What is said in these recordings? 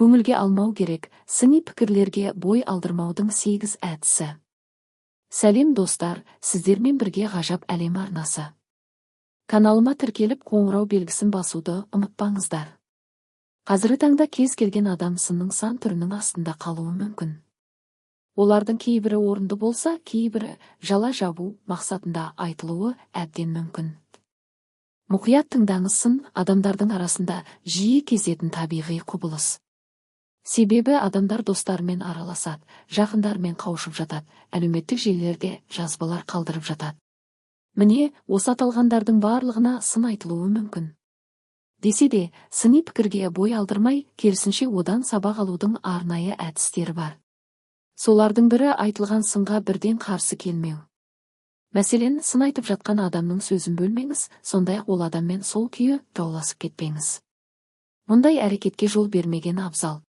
Көңілге алмау керек, сыни пікірлерге бой алдырмаудың сегіз әдісі. Сәлем, достар! Сіздермен бірге «Ғажап әлем» арнасы. Каналыма тіркеліп, қоңырау белгісін басуды ұмытпаңыздар. Қазіргі таңда кез келген адам сынның сан түрінің астында қалуы мүмкін. Олардың кейбірі орынды болса, кейбірі жала жабу мақсатында айтылуы әбден мүмкін. Мұқият тыңдаңыз. Сын адамдардың арасында жиі кездесетін табиғи құбылыс. Себебі адамдар достарымен араласады, жақындарымен қауышып жатады, әлеуметтік желілерде жазбалар қалдырып жатады. Міне, осы аталғандардың барлығына сын айтылуы мүмкін. Десе де, сыни пікірге бой алдырмай, керісінше, одан сабақ алудың арнайы әдістері бар. Солардың бірі – айтылған сынға бірден қарсы келмеу. Мәселен, сын айтып жатқан адамның сөзін бөлмеңіз, сондай-ақ ол адаммен сол күйі дауласып кетпеңіз. Мұндай әрекетке жол бермеген абзал.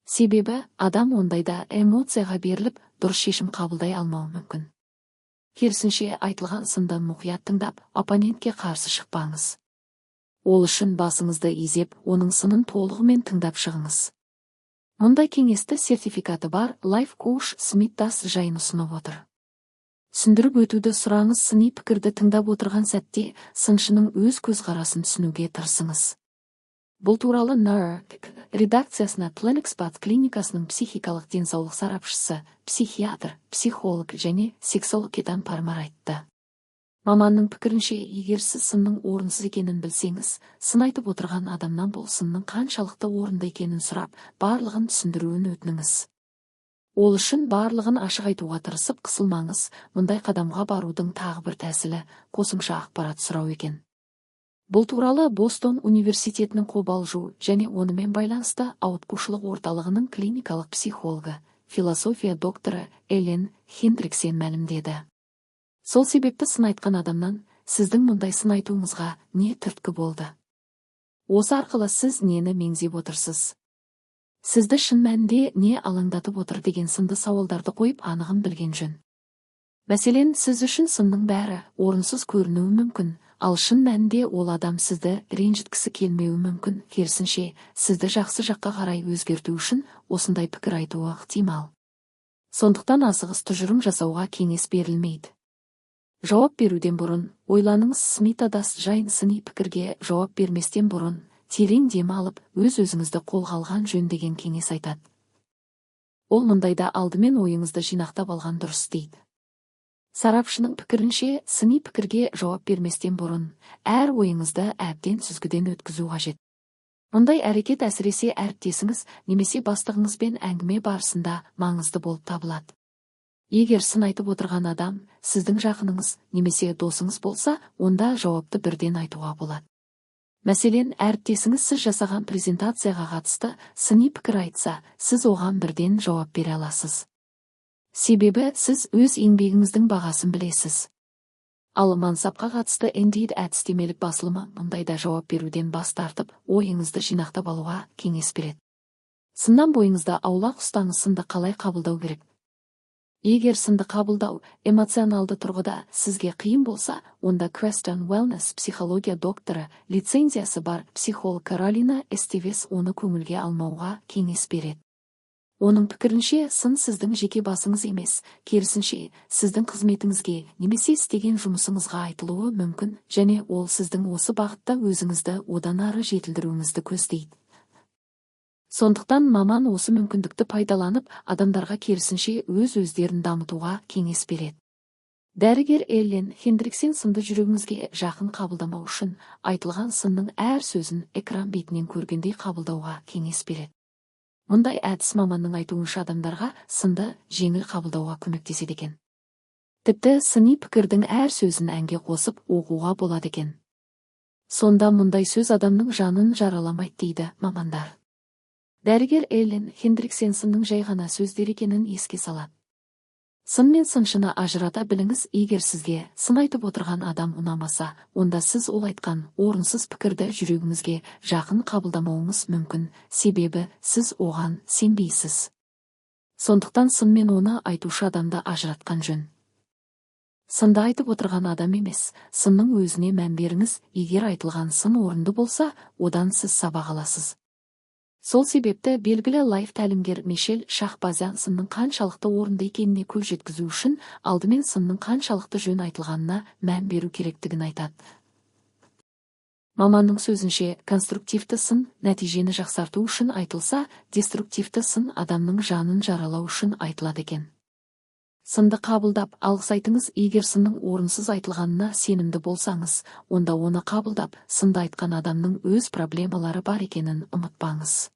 Себебі адам ондайда эмоцияға беріліп, дұрыс шешім қабылдай алмауы мүмкін. Керісінше, айтылған сынды мұқият тыңдап, оппонентке қарсы шықпаңыз. Ол үшін басыңызды изеп, оның сынын толығымен тыңдап шығыңыз. Мұндай кеңесті сертификаты бар лайф коуч Смит Дас Жайн ұсынып отыр. Түсіндіріп өтуді сұраңыз. Сыни пікірді тыңдап отырған сәтте сыншының өз көзқарасын түсінуге тырысыңыз. Бұл туралы NR редакциясына Пленэкспат клиникасының психикалық денсаулық сарапшысы, психиатр, психолог және сексолог Кетан Пармар айтты. Маманның пікірінше, егер сіз сынның орынсыз екенін білсеңіз, сын айтып отырған адамнан бұл сынның қаншалықты орынды екенін сұрап, барлығын түсіндіруін өтініңіз. Ол үшін барлығын ашық айтуға тырысып, қысылмаңыз. Мұндай қадамға барудың тағы бір тәсілі – қосымша ақпарат сұрау екен. Бұл туралы Бостон университетінің қобалжу және онымен байланысты ауытқушылық орталығының клиникалық психологы, философия докторы Эллен Хендриксен мәлімдеді. Сол себепті сын айтқан адамнан: «Сіздің мұндай сын айтуыңызға не түрткі болды? Осы арқылы сіз нені меңзеп отырсыз? Сізді шын мәнінде не алаңдатып отыр?» деген сынды сауалдарды қойып, анығын білген жөн. Мәселен, сіз үшін сынның бәрі орынсыз көрінуі мүмкін, ал шын мәнінде ол адам сізді ренжіткісі келмеуі мүмкін, керісінше, сізді жақсы жаққа қарай өзгерту үшін осындай пікір айтуы ықтимал. Сондықтан асығыс тұжырым жасауға кеңес берілмейді. Жауап беруден бұрын ойланыңыз. Смита Дас Жайн сыни пікірге жауап берместен бұрын терең дем алып, өз-өзіңізді қолға алған жөн деген кеңес айтады. Ол мұндайда алдымен ойыңызды жинақтап алған дұрыс дейді. Сарапшының пікірінше, сыни пікірге жауап берместен бұрын әр ойыңызды әбден сүзгіден өткізу қажет. Мұндай әрекет әсіресе әріптесіңіз немесе бастығыңызбен әңгіме барысында маңызды болып табылады. Егер сын айтып отырған адам сіздің жақыныңыз немесе досыңыз болса, онда жауапты бірден айтуға болады. Мәселен, әріптесіңіз сіз жасаған презентацияға қатысты сыни пікір айтса, сіз оған бірден жауап бере аласыз. Себебі сіз өз еңбегіңіздің бағасын білесіз. Ал мансапқа қатысты Indeed әдістемелік басылымы мұндайда жауап беруден бас тартып, ойыңызды жинақтап алуға кеңес береді. Сыннан бойыңызды аулақ ұстаңыз. Сынды қалай қабылдау керек? Егер сынды қабылдау эмоционалды тұрғыда сізге қиын болса, онда Crestone Wellness психология докторы лицензиясы бар психолог Каролина Эстевес оны көңілге алмауға кеңес береді. Оның пікірінше, сын сіздің жеке басыңыз емес, керісінше, сіздің қызметіңізге немесе істеген жұмысыңызға айтылуы мүмкін және ол сіздің осы бағытта өзіңізді одан ары жетілдіруіңізді көздейді. Сондықтан маман осы мүмкіндікті пайдаланып, адамдарға керісінше өз өздерін дамытуға кеңес береді. Дәрігер Эллен Хендриксен сынды жүрегіңізге жақын қабылдамау үшін айтылған сынның әр сөзін экран бетінен көргендей қабылдауға кеңес береді. Мұндай әдіс, маманның айтуынша, адамдарға сынды жеңіл қабылдауға көмектеседі екен. Тіпті сыни пікірдің әр сөзін әнге қосып оқуға болады екен. Сонда мұндай сөз адамның жанын жараламайды дейді мамандар. Дәрігер Эллен Хендриксен сынның жай ғана сөздер екенін еске салады. Сын мен сыншыны ажырата біліңіз. Егер сізге сын айтып отырған адам ұнамаса, онда сіз ол айтқан орынсыз пікірді жүрегіңізге жақын қабылдамауыңыз мүмкін, себебі сіз оған сенбейсіз. Сондықтан сын мен оны айтушы адамды ажыратқан жөн. Сынды айтып отырған адам емес, сынның өзіне мән беріңіз. Егер айтылған сын орынды болса, одан сіз сабақ аласыз. Сол себепті белгілі лайф тәлімгер Мишель Шахбазян сынның қаншалықты орынды екеніне көз жеткізу үшін алдымен сынның қаншалықты жөн айтылғанына мән беру керектігін айтады. Маманның сөзінше, конструктивті сын нәтижені жақсарту үшін айтылса, деструктивті сын адамның жанын жаралау үшін айтылады екен. Сынды қабылдап, алғыс айтыңыз. Егер сынның орынсыз айтылғанына сенімді болсаңыз, онда оны қабылдап, сынды айтқан адамның өз проблемалары бар екенін ұмытпаңыз.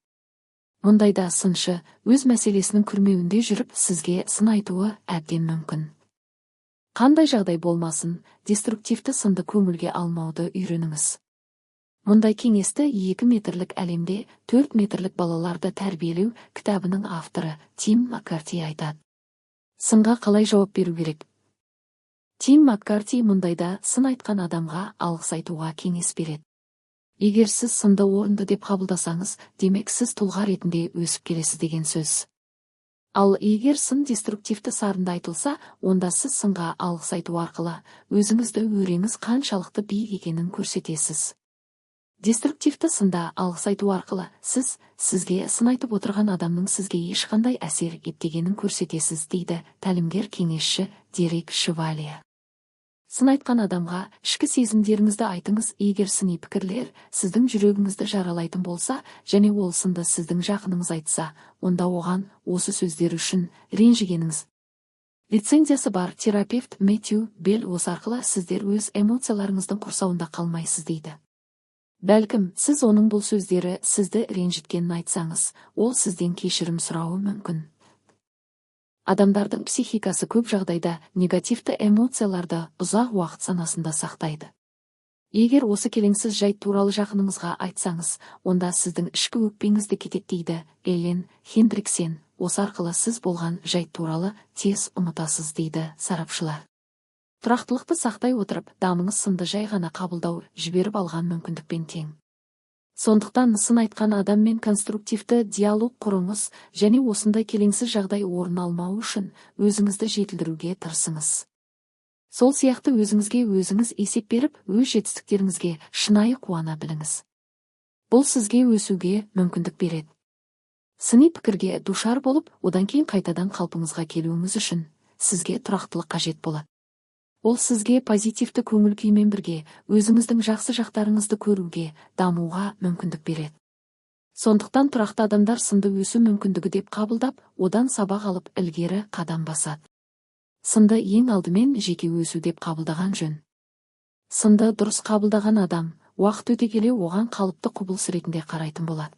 Мұндайда сыншы өз мәселесінің күрмеуінде жүріп, сізге сын айтуы әбден мүмкін. Қандай жағдай болмасын, деструктивті сынды көңілге алмауды үйреніңіз. Мұндай кеңесті 2 метрлік әлемде 4 метрлік балаларды тәрбиелеу кітабының авторы Тим Маккарти айтады. Сынға қалай жауап беру керек? Тим Маккарти мұндайда сын айтқан адамға алғыс айтуға кеңес береді. Егер сіз сынды орынды деп қабылдасаңыз, демек, сіз тұлға ретінде өсіп келесіз деген сөз. Ал егер сын деструктивті сарында айтылса, онда сіз сынға алғыс айту арқылы өзіңізді өреңіз қаншалықты биік екенін көрсетесіз. Деструктивті сында алғыс айту арқылы сіз сізге сын айтып отырған адамның сізге ешқандай әсер етпегенін көрсетесіз, дейді тәлімгер кеңесші Дерек Шевалье. Сын айтқан адамға ішкі сезімдеріңізді айтыңыз. Егер сыни пікірлер сіздің жүрегіңізді жаралайтын болса және ол сынды сіздің жақыныңыз айтса, онда оған осы сөздер үшін ренжігеніңіз. Лицензиясы бар терапевт Мэтью Белл осы арқылы сіздер өз эмоцияларыңыздың құрсауында қалмайсыз дейді. Бәлкім, сіз оның бұл сөздері сізді ренжіткенін айтсаңыз, ол сізден кешірім сұрауы мүмкін. Адамдардың психикасы көп жағдайда негативті эмоцияларды ұзақ уақыт санасында сақтайды. Егер осы келеңсіз жайт туралы жақыныңызға айтсаңыз, онда сіздің ішкі өкпеңіз де кетеді, дейді Эллен Хендриксен. Осы арқылы сіз болған жайт туралы тез ұмытасыз, дейді сарапшылар. Тұрақтылықты сақтай отырып, дамыңыз. Сынды жай ғана қабылдау жіберіп алған мүмкіндікпен тең. Сондықтан сын айтқан адаммен конструктивті диалог құрыңыз және осындай келеңсіз жағдай орын алмауы үшін өзіңізді жетілдіруге тырысыңыз. Сол сияқты өзіңізге өзіңіз есеп беріп, өз жетістіктеріңізге шынайы қуана біліңіз. Бұл сізге өсуге мүмкіндік береді. Сыни пікірге душар болып, одан кейін қайтадан қалпыңызға келуіңіз үшін сізге тұрақтылық қажет болады. Ол сізге позитивті көңіл күймен бірге өзіңіздің жақсы жақтарыңызды көруге, дамуға мүмкіндік береді. Сондықтан тұрақты адамдар сынды өсу мүмкіндігі деп қабылдап, одан сабақ алып, ілгері қадам басады. Сынды ең алдымен жеке өсу деп қабылдаған жөн. Сынды дұрыс қабылдаған адам уақыт өте келе оған қалыпты құбылыс ретінде қарайтын болады.